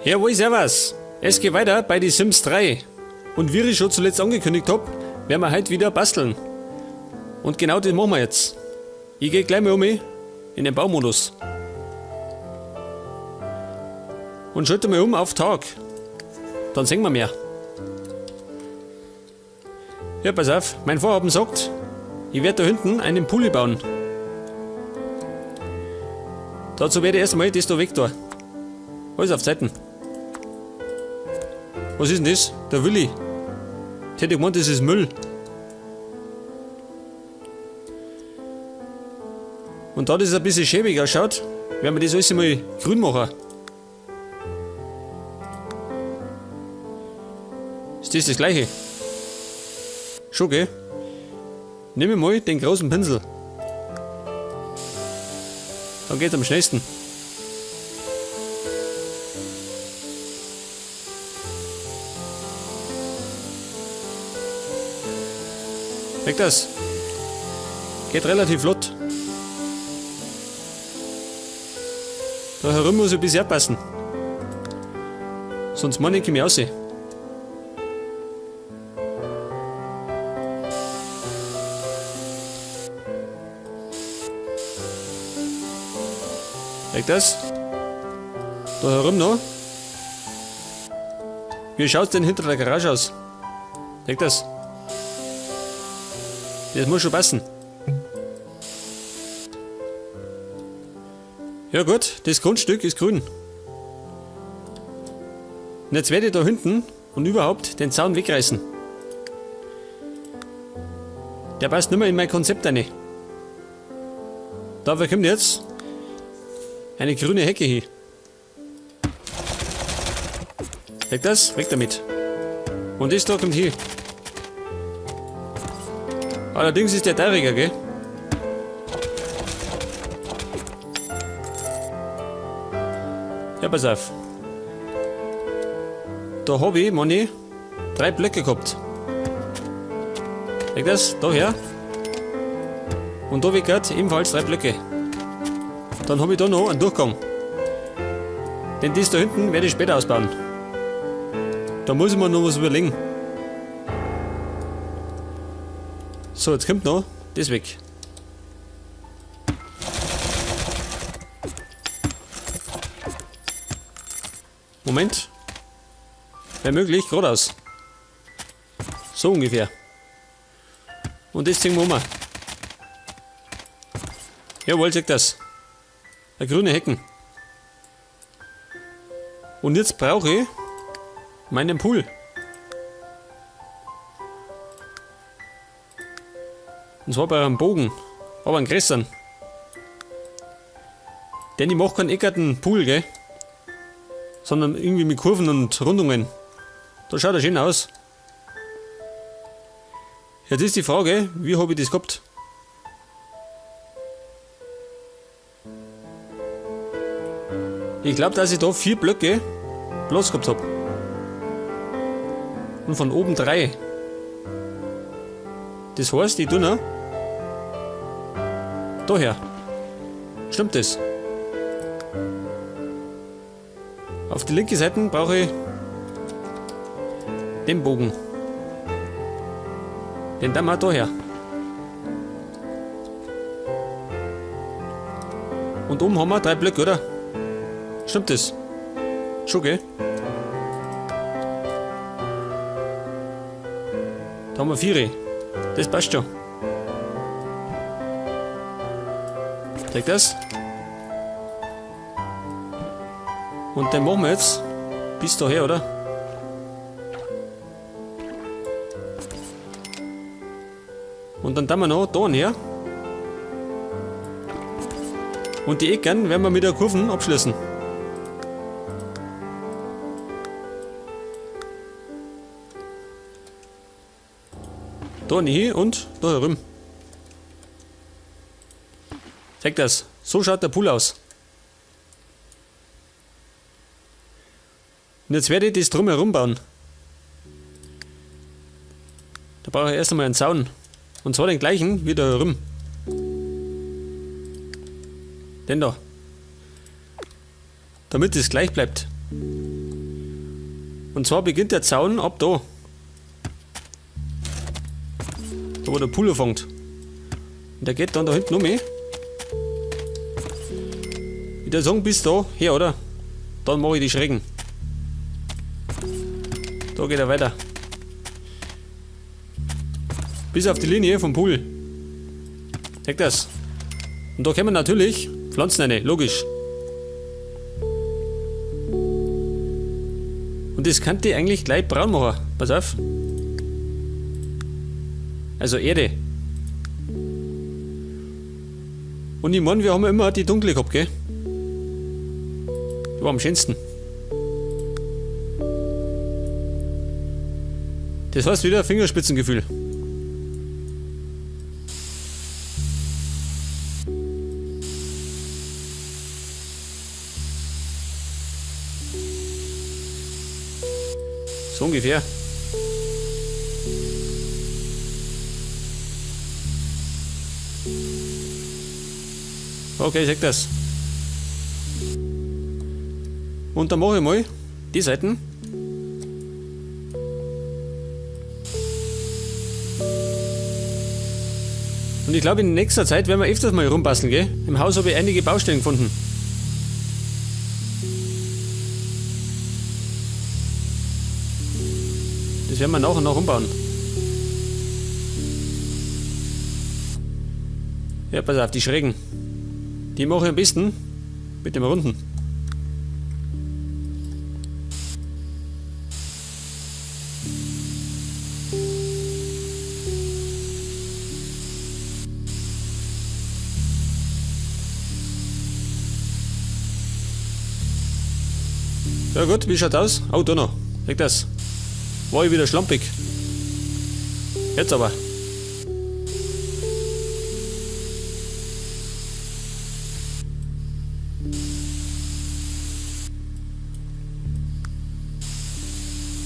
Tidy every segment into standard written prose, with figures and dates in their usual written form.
Jawohl, servus! Es geht weiter bei Die Sims 3. Und wie ich schon zuletzt angekündigt hab, werden wir heute wieder basteln. Und genau das machen wir jetzt. Ich geh gleich mal um in den Baumodus. Und schalte mal um auf Tag. Dann sehen wir mehr. Ja, pass auf, mein Vorhaben sagt, ich werde da hinten einen Pulli bauen. Dazu werde ich erst einmal das da weg da. Alles auf Zeiten. Was ist denn das? Der Willi. Ich hätte gemeint, das ist Müll. Und da das ein bisschen schäbig ausschaut, werden wir das alles einmal grün machen. Ist das das gleiche? Schon, gell? Nehmen wir mal den großen Pinsel. Dann geht's am schnellsten. Weg das. Geht relativ flott. Da herum muss ich ein bisschen aufpassen. Sonst meine ich mich raus. Weg das. Da herum noch. Wie schaut's denn hinter der Garage aus? Weg das. Das muss schon passen. Ja gut, das Grundstück ist grün. Und jetzt werde ich da hinten und überhaupt den Zaun wegreißen. Der passt nicht mehr in mein Konzept rein. Dafür kommt jetzt eine grüne Hecke hin. Weg das, weg damit. Und das da kommt hier. Allerdings ist der teuriger, gell? Ja, pass auf. Da hab ich, meine, 3 Blöcke gehabt. Weg das, da her. Und da weg ebenfalls 3 Blöcke. Dann hab ich da noch einen Durchgang. Denn das da hinten werde ich später ausbauen. Da muss ich mir noch was überlegen. So, jetzt kommt noch das weg. Moment. Wäre möglich, geradeaus. So ungefähr. Und das ziehen wir um. Jawohl, seht das. Eine grüne Hecken. Und jetzt brauche ich meinen Pool. Und zwar bei einem Bogen, aber einen größeren. Denn ich mach keinen eckerten Pool, gell? Sondern irgendwie mit Kurven und Rundungen. Da schaut er schön aus. Jetzt ist die Frage, wie hab ich das gehabt? Ich glaub, dass ich da 4 Blöcke Platz gehabt hab. Und von oben 3. Das heißt, ich tu noch daher. Stimmt das? Auf die linke Seite brauche ich den Bogen. Den da mal daher. Und oben haben wir 3 Blöcke, oder? Stimmt das? Schon, gell? Da haben wir 4. Das passt schon. Zeig das. Und den machen wir jetzt bis daher, oder? Und dann tun wir noch da her. Und die Ecken werden wir mit der Kurven abschließen. Da hin und da herum. Zeig das. So schaut der Pool aus. Und jetzt werde ich das drumherum bauen. Da brauche ich erst einmal einen Zaun. Und zwar den gleichen wie da herum. Den da. Damit es gleich bleibt. Und zwar beginnt der Zaun ab da. Da wo der Pool anfängt. Und der geht dann da hinten um. Ich würde sagen, bis da her, oder? Dann mache ich die Schrägen. Da geht er weiter. Bis auf die Linie vom Pool. Seht das? Und da kommen natürlich Pflanzen rein, logisch. Und das kann ich eigentlich gleich braun machen. Pass auf. Also Erde. Und ich mein, wir haben immer die dunkle gehabt, gell? Die war am schönsten. Das heißt wieder Fingerspitzengefühl. So ungefähr. Okay, ich seh das. Und dann mache ich mal die Seiten. Und ich glaube, in nächster Zeit werden wir öfters mal rumbasteln, gell? Im Haus habe ich einige Baustellen gefunden. Das werden wir nach und nach umbauen. Ja, pass auf, die Schrägen. Die mache ich am besten mit dem Runden. Ja gut, wie schaut aus? Oh, da noch. Leg das. War ich wieder schlampig. Jetzt aber.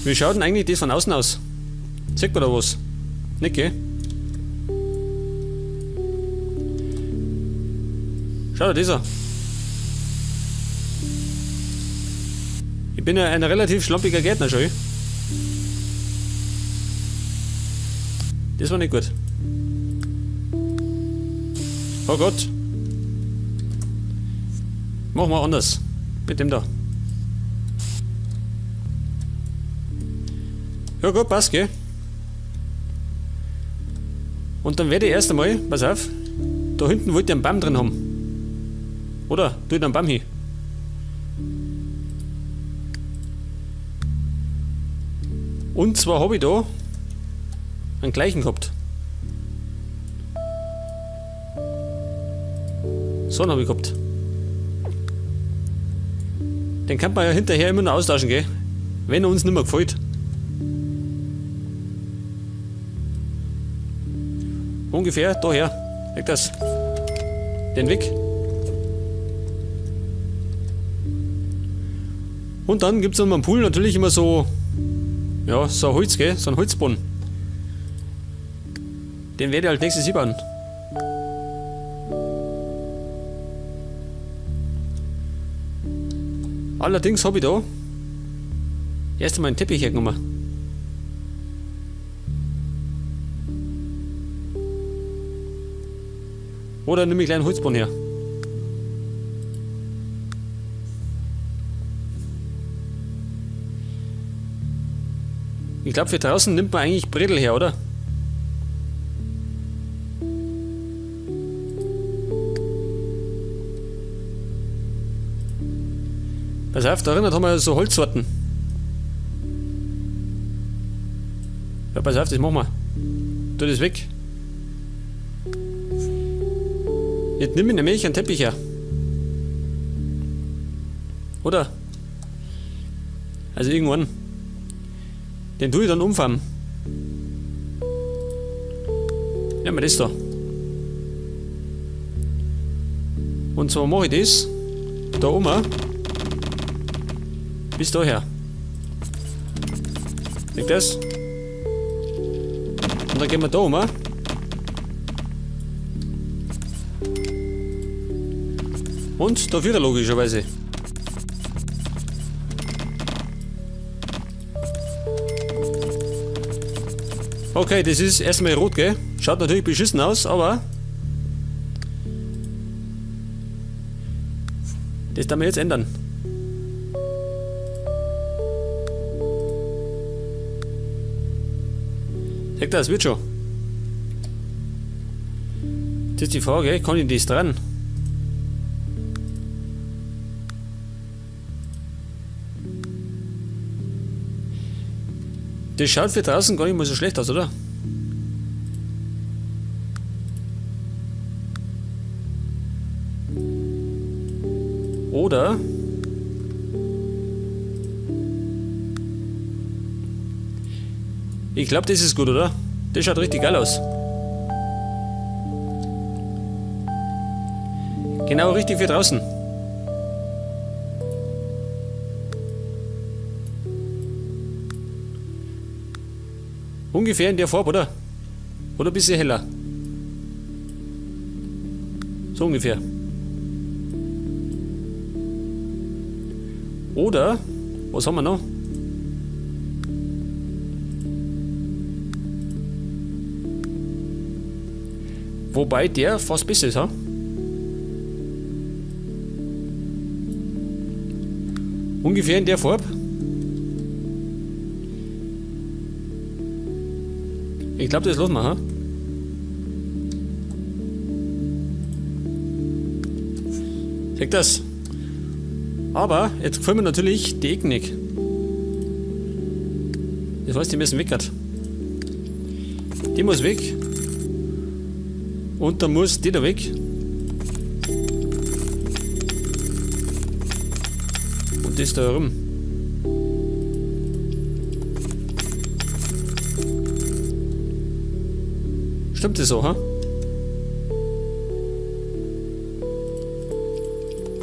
Wie schaut denn eigentlich das von außen aus? Sieht man da was? Nicht, gell? Schau dir das an. Ich bin ja ein relativ schlampiger Gärtner schon. Das war nicht gut. Oh Gott. Machen wir anders. Mit dem da. Ja gut, passt, gell? Und dann werde ich erst einmal, pass auf, da hinten wollte ich einen Baum drin haben. Oder? Tu ich da einen Baum hin? Und zwar hab ich da einen gleichen gehabt. So einen hab ich gehabt. Den kann man ja hinterher immer noch austauschen, gell? Wenn er uns nicht mehr gefällt. Ungefähr daher. Leg das. Den weg. Und dann gibt's am Pool natürlich immer so, ja, so ein Holz, gell? So ein Holzboden. Den werde ich als nächstes hinbauen. Allerdings hab ich da erst einmal einen Teppich hergenommen. Oder nehme ich gleich einen Holzboden her. Ich glaub, für draußen nimmt man eigentlich Bredel her, oder? Pass auf, da drinnen haben wir so Holzsorten. Ja, pass auf, das machen wir. Tu das weg. Jetzt nimm ich nämlich einen Teppich her. Oder? Also irgendwann. Den tue ich dann umfahren. Nehmen wir das da. Und zwar mache ich das da oben bis daher. Liegt das? Und dann gehen wir da oben. Und da wieder logischerweise. Okay, das ist erstmal rot, gell? Schaut natürlich beschissen aus, aber das darf man jetzt ändern. Seht ihr, das wird schon. Jetzt ist die Frage, kann ich das dran? Das schaut für draußen gar nicht mal so schlecht aus, oder? Oder? Ich glaub, das ist gut, oder? Das schaut richtig geil aus. Genau richtig für draußen. Ungefähr in der Farbe, oder? Oder ein bisschen heller. So ungefähr. Oder, was haben wir noch? Wobei der fast besser ist, ha? Ungefähr in der Farbe. Ich glaub, das lassen wir, ha? Seht das? Aber jetzt gefallen mir natürlich die Ecken nicht. Das heißt, die müssen weg. Die muss weg. Und dann muss die da weg. Und das da herum. Stimmt das so, ha?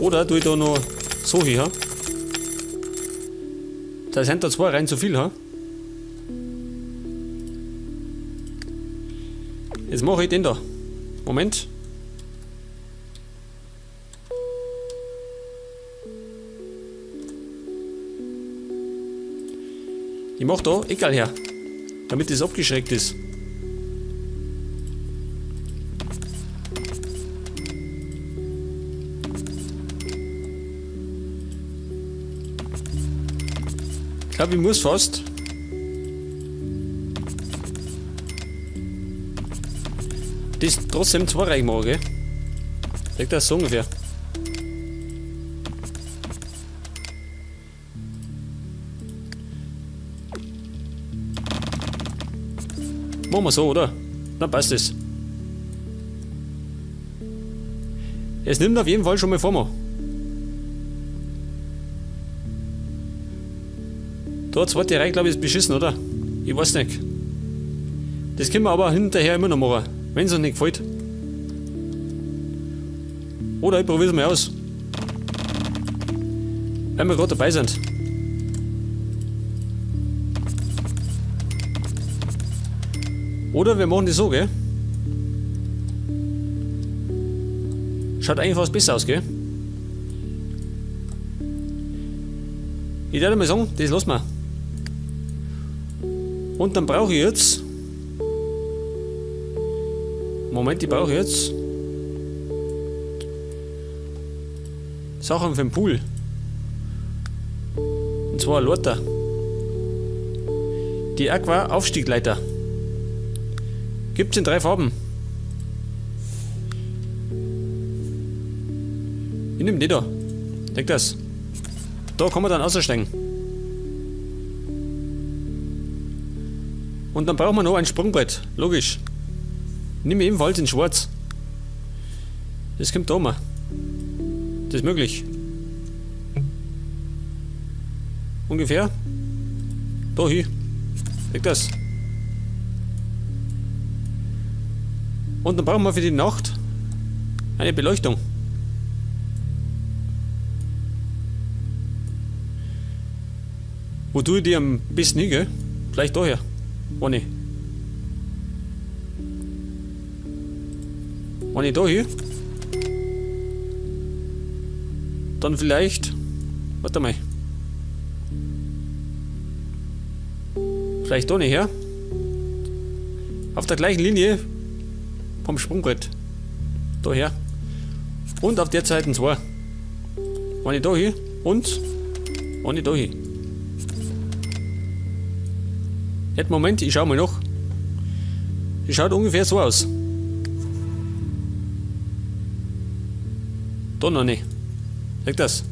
Oder tue ich da noch so hin, ha? Da sind da zwei rein zu viel, ha? Jetzt mache ich den da. Moment. Ich mach da egal her, damit das abgeschreckt ist. Ich glaub, ich muss fast. Das ist trotzdem zwei Reihen machen, gell? Legt das so ungefähr. Machen wir so, oder? Dann passt es. Es nimmt auf jeden Fall schon mal vor mir. Da, zweite Reihe, glaub ich, ist beschissen, oder? Ich weiß nicht. Das können wir aber hinterher immer noch machen, wenn's uns nicht gefällt. Oder ich probier's mal aus. Wenn wir grad dabei sind. Oder wir machen das so, gell? Schaut eigentlich fast besser aus, gell? Ich würde mal sagen, das lassen wir. Und dann brauche ich jetzt... Moment, ich brauche jetzt... Sachen für den Pool. Und zwar Leiter. Die Aqua-Aufstiegleiter. Gibt's in 3 Farben. Ich nehm die da. Denk das. Da kann man dann aussteigen. Und dann brauchen wir noch ein Sprungbrett. Logisch. Nimm ebenfalls in Schwarz. Das kommt da mal. Das ist möglich. Ungefähr. Da hin. Leg das. Und dann brauchen wir für die Nacht eine Beleuchtung. Wo tue ich die am besten hin, gell? Vielleicht daher. Oh ne. Wenn ich da hin, dann vielleicht, warte mal. Vielleicht da nicht her. Auf der gleichen Linie vom Sprungbrett. Daher. Und auf der Seite zwei. Eine da hier und eine da hier. Jetzt Moment, ich schau mal noch. Die schaut ungefähr so aus. Da noch nicht. Seht das?